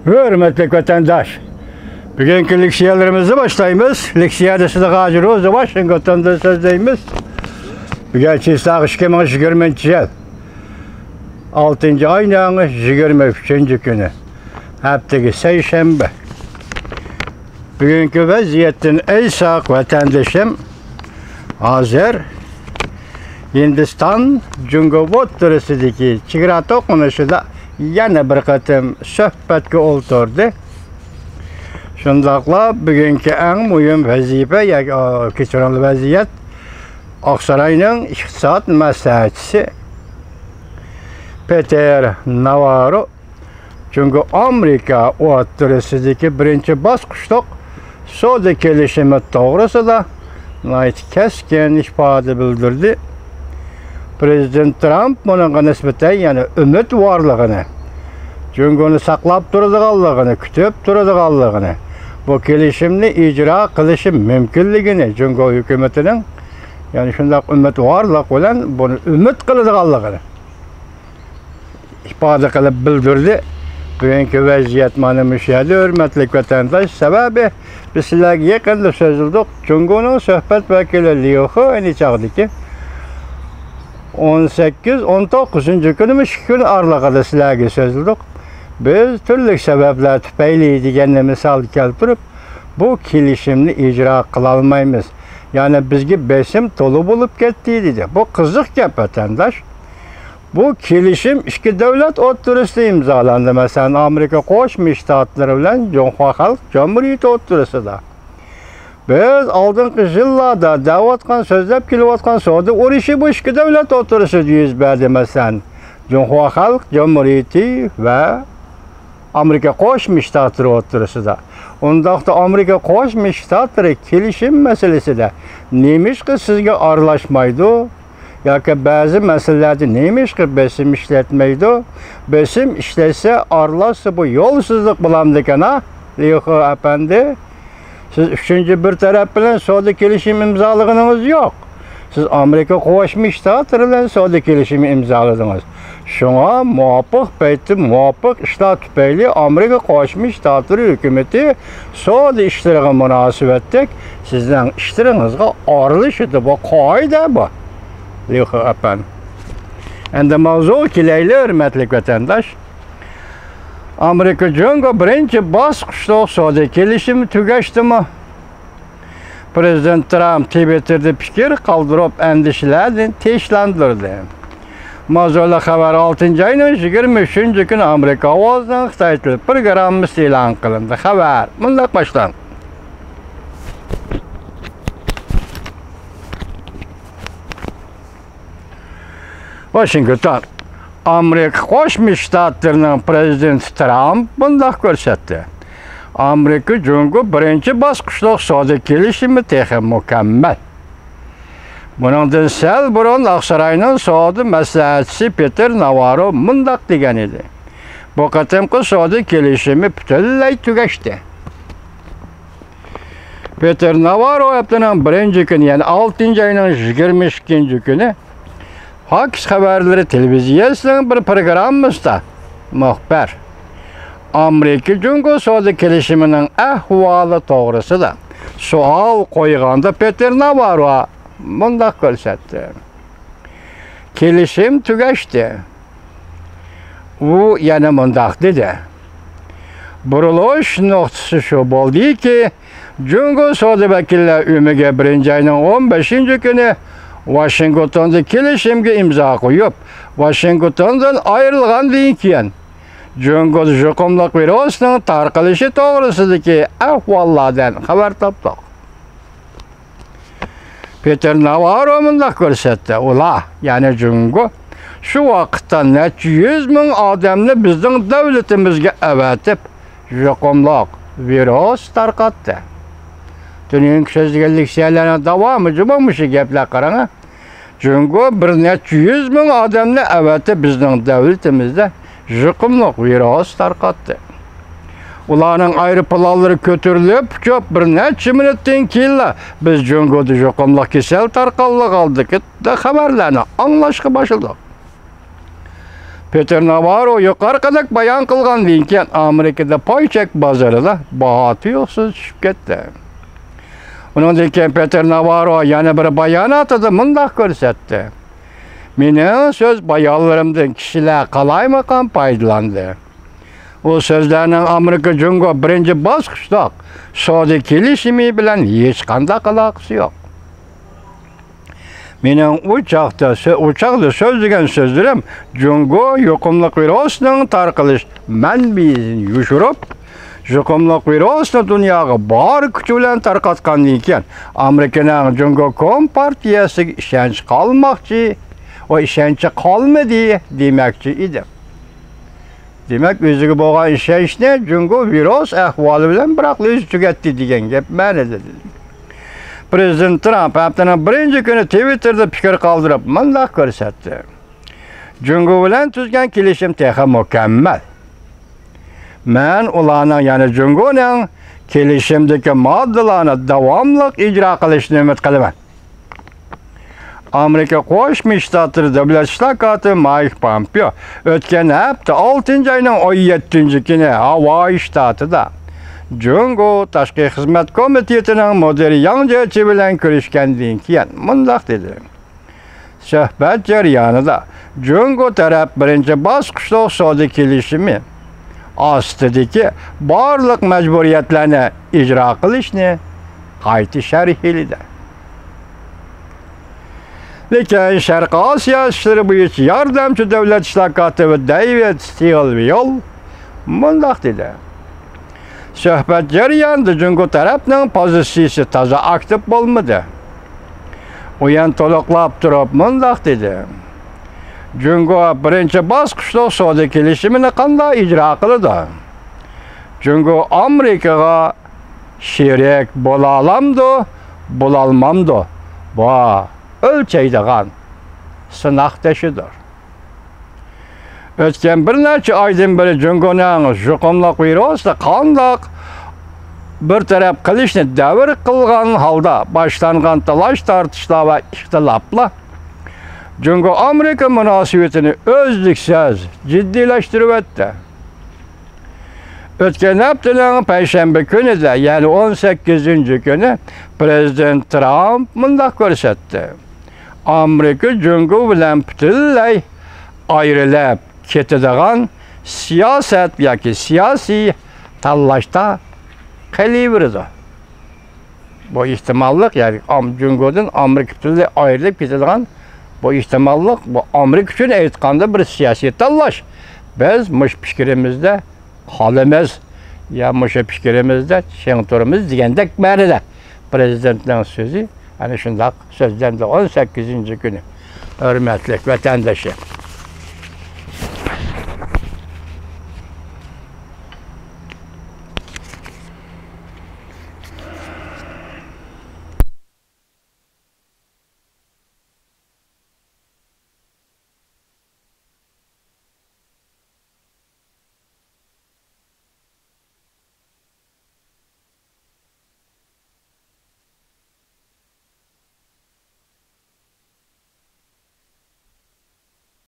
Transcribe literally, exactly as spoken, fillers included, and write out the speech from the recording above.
ھۆرمەتلىك ۋەتەنداش، بۈگۈنكى لېكسىيەلىرىمىزنى باشلايمىز. لېكسىيەدە سىزگە ھازىر روزا ۋاشىنگتوندىن سۆزلەيمىز. بۈگۈن چىسلاق ئىككى مىڭ يىگىرمىنچى يىل، ئالتىنچى ئاينىڭ يىگىرمە ئۈچىنچى كۈنى، ھەپتىگە سەيشەنبە. بۈگۈنكى ۋەزىيەتتىن ئېيتساق، ۋەتەندىشىم، ھازىر ھىندىستان جۇڭگو ئوتتۇرىسىدىكى چېگرا توقۇنۇشىدا يەنە بىر قېتىم سۆھبەتكە ئولتۇردى. شۇنداقلا بۈگۈنكى ئەڭ مۇھىم ۋەزىپە ياكى، ئا، كەچۈرۈڭلار، ۋەزىيەت، ئاقساراينىڭ ئىقتىساد مەسلىھەتچىسى پېتېر ناۋاررو جۇڭگو ئامېرىكا ئوتتۇرىسىدىكى بىرىنچى باسقۇچلۇق سودا كېلىشىمى توغرىسىدا ناھايىتى كەسكىن ئىپادە بىلدۈردى. پرېزىدېنت ترامپ بۇنىڭغا نىسبەتەن يەنە ئۈمىدۋارلىقىنى، جۇڭگونى ساقلاپ تۇرىدىغانلىقىنى، كۈتۈپ تۇرىدىغانلىقىنى، بۇ كېلىشىمنى ئىجرا قىلىشى مۇمكىنلىكىنى، جۇڭگو ھۆكۈمىتىنىڭ يەنە شۇنداق ئۈمىدۋارلىق بىلەن بۇنى ئۈمىد قىلىدىغانلىقىنى ئىپادە قىلىپ بىلدۈردى. بۈگۈنكى ۋەزىيەت مانا مۇشۇ يەردە، ھۆرمەتلىك ۋەتەنداش. سەۋەبى، بىز سىلەرگە يېقىندا سۆزلىدۇق. جۇڭگونىڭ سۆھبەت ۋەكىلى ليۇ خې ئەينى چاغدىكى ئون سەككىز، ئون توققۇزىنچى كۈنى، مۇشۇ ئىككى كۈن ئارىلىقىدا سىلەرگە سۆزلىدۇق. بىز تۈرلۈك سەۋەبلەر تۈپەيلى دېگەننى مىسال كەلتۈرۈپ، بۇ كېلىشىمنى ئىجرا قىلالمايمىز. يەنى بىزگە بېسىم تولا بولۇپ كەتتى، دېدى. بۇ قىزىق گەپ، ۋەتەنداش. بۇ كېلىشىم ئىككى دۆلەت ئوتتۇرىسىدا ئىمزالاندى. مەسىلەن، ئامېرىكا قوشما شتاتلىرى بىلەن جۇڭخۇا خەلق جۇمھۇرىيىتى ئوتتۇرىسىدا. بىز ئالدىنقى يىللاردا دەۋاتقان، سۆزلەپ كېلىۋاتقان سودا ئۇرۇشى بۇ ئىككى دۆلەت ئوتتۇرىسىدا يۈز بەردى. مەسىلەن، جۇڭخۇا خەلق جۇمھۇرىيىتى ۋە ئامېرىكا قوشما شتاتلىرى ئوتتۇرىسىدا. ئۇنداقتا ئامېرىكا قوشما شتاتلىرى كېلىشىم مەسىلىسىدە نېمىشقا سىزگە ئارىلاشمايدۇ؟ ياكى بەزى مەسىلىلەردە نېمىشقا بېسىم ئىشلەتمەيدۇ؟ بېسىم ئىشلەتسە، ئارىلاشسا، بۇ يولسىزلىق بولامدىكەن، ھە، ليۇ خې ئەپەندى؟ سىز ئۈچىنچى بىر تەرەپ بىلەن سودا كېلىشىمى ئىمزالىغىنىڭىز يوق. سىز ئامېرىكا قوشما شتاتلىرى بىلەن سودا كېلىشىمى ئىمزالىدىڭىز. شۇڭا مۇۋاپىق پەيتتە مۇۋاپىق ئىشلار تۈپەيلى ئامېرىكا قوشما شتاتلىرى ھۆكۈمىتى سودا ئىشلىرىغا مۇناسىۋەتلىك سىزنىڭ ئىشلىرىڭىزغا ئارىلىشىدۇ. بۇ قائىدە بۇ، ليۇ خې ئەپەندى. ئەمدى ماۋزۇغا كېلەيلى، ھۆرمەتلىك ۋەتەنداش. ئامېرىكا جۇڭگو بىرىنچى باسقۇچلۇق سودا كېلىشىمى تۈگەشتىمۇ؟ پرېزىدېنت ترامپ تىۋىتتېردا پىكىر قالدۇرۇپ، ئەندىشىلەردىن تىنچلاندۇردى. ماۋزۇلۇق خەۋەر ئالتىنچى ئاينىڭ يىگىرمە ئۈچىنچى كۈنى ئامېرىكا ئاۋازىنىڭ خىتاي تىلى پروگراممىسىدا ئېلان قىلىندى. خەۋەر مۇنداق باشلانغان. ۋاشىنگتون. ئامېرىكا قوشما شتاتلىرىنىڭ پرېزىدېنتى ترامپ مۇنداق كۆرسەتتى: ئامېرىكا جۇڭگو بىرىنچى باسقۇچلۇق سودا كېلىشىمى تېخى مۇكەممەل. بۇنىڭدىن سەل بۇرۇن ئاقساراينىڭ سودا مەسلىھەتچىسى پېتېر ناۋاررو مۇنداق دېگەن ئىدى: بۇ قېتىمقى سودا كېلىشىمى پۈتۈنلەي تۈگەشتى. پېتېر ناۋاررو ھەپتىنىڭ بىرىنچى كۈنى، يەنى ئالتىنچى ئاينىڭ يىگىرمە ئىككىنچى كۈنى، فاكس خەۋەرلىرى تېلېۋىزىيەسىنىڭ بىر پروگراممىسىدا مۇخبىر ئامېرىكا جۇڭگو سودا كېلىشىمىنىڭ ئەھۋالى توغرىسىدا سوئال قويغاندا، پېتېر ناۋاررو مۇنداق كۆرسەتتى: كېلىشىم تۈگەشتى. ئۇ يەنە مۇنداق دېدى: بۇرۇلۇش نۇقتىسى شۇ بولدىكى، جۇڭگو سودا ۋەكىللەر ئۆمىكى بىرىنچى ئاينىڭ ئون بەشىنچى كۈنى ۋاشىنگتوندا كېلىشىمگە ئىمزا قويۇپ، ۋاشىنگتوندىن ئايرىلغاندىن كېيىن، جۇڭگودا يۇقۇملۇق ۋىرۇسنىڭ تارقىلىشى توغرىسىدىكى ئەھۋاللاردىن خەۋەر تاپتۇق. پېتېر ناۋاررو مۇنداق كۆرسەتتى: ئۇلار، يەنى جۇڭگو، شۇ ۋاقىتتا نەچچە يۈز مىڭ ئادەمنى بىزنىڭ دۆلىتىمىزگە ئەۋەتىپ، يۇقۇملۇق ۋىرۇس تارقاتتى. تۈنۈگۈنكى سۆزلىگەن لېكسىيەلەرنىڭ داۋامى جۇمۇ مۇشۇ گەپلەر، قاراڭ. جۇڭگو بىر نەچچە يۈز مىڭ ئادەمنى ئەۋەتىپ، بىزنىڭ دۆلىتىمىزدە يۇقۇملۇق ۋىرۇس تارقاتتى. ئۇلارنىڭ ئايروپىلانلىرى كۆتۈرۈلۈپ ئۇچۇپ، بىر نەچچە مىنۇتتىن كېيىنلا بىز جۇڭگودا يۇقۇملۇق كېسەل تارقالغانلىقىدا خەۋەرلەرنى ئاڭلاشقا باشلىدۇق. پېتېر ناۋاررو يۇقىرىقىدەك بايان قىلغاندىن كېيىن، ئامېرىكىدا پاي چەك بازىرىدا باھا تۇيۇقسىز چۈشۈپ كەتتى. ئۇنىڭدىن كېيىن پېتېر ناۋاررو يەنە بىر باياناتىدا مۇنداق كۆرسەتتى: «مېنىڭ سۆز بايانلىرىمدىن كىشىلەر قالايمىقان پايدىلاندى. ئۇ سۆزلەرنىڭ ئامېرىكا جۇڭگو بىرىنچى باسقۇچلۇق سودا كېلىشىمى بىلەن ھېچقانداق ئالاقىسى يوق. مېنىڭ ئۇ چاغدا سۆ-، ئۇ چاغدا سۆزلىگەن سۆزلىرىم جۇڭگو يۇقۇملۇق ۋىرۇسنىڭ تارقىلىش مەنبىسىنى يوشۇرۇپ، يۇقۇملۇق ۋىرۇسنى دۇنياغا بار كۈچى بىلەن تارقاتقاندىن كېيىن، ئامېرىكىنىڭ جۇڭگو كومپارتىيەسىگە ئىشەنچ قالماقچى، ئۇ ئىشەنچى قالمىدى دېمەكچى ئىدىم.» دېمەك، ئۆزىگە بولغان ئىشەنچنى جۇڭگو ۋىرۇس ئەھۋالى بىلەن بىراقلا ئۆزى تۈگەتتى دېگەن گەپ مەنىدە. پىرېزىدېنت ترامپ ھەپتىنىڭ بىرىنچى كۈنى تىۋىتتېردا پىكىر قالدۇرۇپ مۇنداق كۆرسەتتى: «جۇڭگو بىلەن تۈزگەن كېلىشىم تېخى مۇكەممەل. مەن ئۇلارنىڭ، يەنى جۇڭگونىڭ كېلىشىمدىكى ماددىلارنى داۋاملىق ئىجرا قىلىشىنى ئۈمىد قىلىمەن.» ئامېرىكا قوشما شتاتلىرى دۆلەت ئىشلار كاتىپى مايك پومپېئو ئۆتكەن ھەپتە ئالتىنچى ئاينىڭ ئون يەتتىنچى كۈنى ھاۋايى شتاتىدا جۇڭگو تاشقى خىزمەت كومىتېتىنىڭ مۇدىرى ياڭ جيېچى بىلەن كۆرۈشكەندىن كېيىن مۇنداق دېدى: «سۆھبەت جەريانىدا جۇڭگو تەرەپ بىرىنچى باسقۇچلۇق سودا كېلىشىمى ئاستىدىكى بارلىق مەجبۇرىيەتلەرنى ئىجرا قىلىشنى قايتا شەرھلىدى. لېكىن شەرقىي ئاسىيا ئىشلىرى بويىچە ياردەمچى دۆلەت ئىشلار كاتىپى دېۋىد ستىلۋېل مۇنداق دېدى: سۆھبەت جەريانىدا جۇڭگو تەرەپنىڭ پوزىتسىيىسى تازا ئاكتىپ بولمىدى.» ئۇ يەنە تولۇقلاپ تۇرۇپ مۇنداق دېدى: «جۇڭگو بىرىنچى باسقۇچلۇق سودا كېلىشىمىنى قانداق ئىجرا قىلىدۇ؟ جۇڭگو ئامېرىكىغا شېرىك بولالامدۇ، بولالمامدۇ؟ بۇ ئۆلچەيدىغان سىناق تېشىدۇر.» ئۆتكەن بىر نەچچە ئايدىن بېرى جۇڭگونىڭ يۇقۇملۇق ۋىرۇستا قانداق بىر تەرەپ قىلىشنى دەۋر قىلغان ھالدا باشلانغان تالاش-تارتىشلار ۋە ئىختىلاپلار جۇڭگو-ئامېرىكا مۇناسىۋىتىنى ئۈزلۈكسىز جىددىيلەشتۈرۈۋەتتى. ئۆتكەن ھەپتىنىڭ پەيشەنبە كۈنىدە، يەنى ئون سەككىزىنچى كۈنى پىرېزىدېنت ترامپ مۇنداق كۆرسەتتى: «ئامېرىكا جۇڭگو بىلەن پۈتۈنلەي ئايرىلىپ كېتىدىغان سىياسەت ياكى سىياسىي تاللاشتا قېلىۋېرىدۇ.» بۇ ئېھتىماللىق، يەنى ئام-، جۇڭگودىن ئامېرىكا پۈتۈنلەي ئايرىلىپ كېتىدىغان بۇ ئېھتىماللىق، بۇ ئامېرىكا ئۈچۈن ئېيتقاندا بىر سىياسىي تاللاش. بىز مۇشۇ پىكرىمىزدە قالىمىز يا مۇشۇ پىكرىمىزدە چىڭ تۇرىمىز دېگەندەك مەنىدە پىرېزىدېنتنىڭ سۆزى ئەنە شۇنداق سۆزلەندى ئون سەككىزىنچى كۈنى. ھۆرمەتلىك ۋەتەندىشىم!